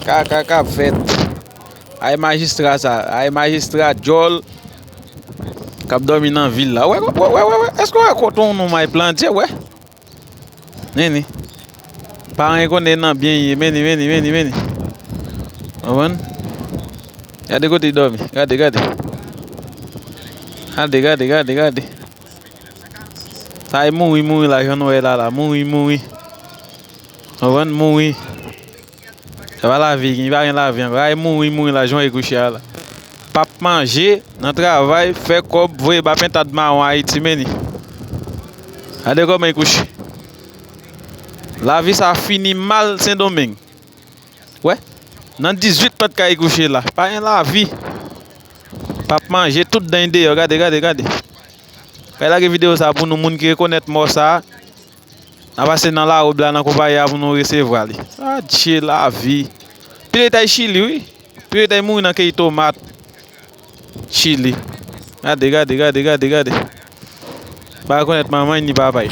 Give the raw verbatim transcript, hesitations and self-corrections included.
Kaka k ap fèt. Ay majistra sa, ay majistra djòl k ap dòmi nan vil la. Wè, wè, wè, wè, wè. Èske w wè kote yon nonm ay plantye, wè? Meni. Paran konnen nan byen ye. Meni, meni, meni, meni. Konprann? Gade kote l dòmi. Gade, gade. Gade, gade, gade, gade. Sa e mouri, mouri la, jan nou wè la, la. Mouri, mouri. Konprann? Mouri. Sa pa lavi, li pa gen lavi ankò. Ay mouri, mouri la, jan e kouche a la. P ap manje, nan travay, fè kòb, voye ba pentad mawon Ayiti, meni. Gade kòman e kouche. Lavi sa fini mal Sendomeng. Wè, nan dizuit mèt kay kouche la. Pa gen lavi. P ap manje, tout dan deyò. Gade, gade, gade. Kay lage videyo sa pou nou, moun ki rekonèt mò sa. N a pase nan lawòb la, nan konpayi a pou nou resevwa li. Adje lavi. Piretay Chili, wi. Piretay mouri nan keyi tomat. Chili. Gade, gade, gade, gade, gade. Pa rekonèt manman ni papa.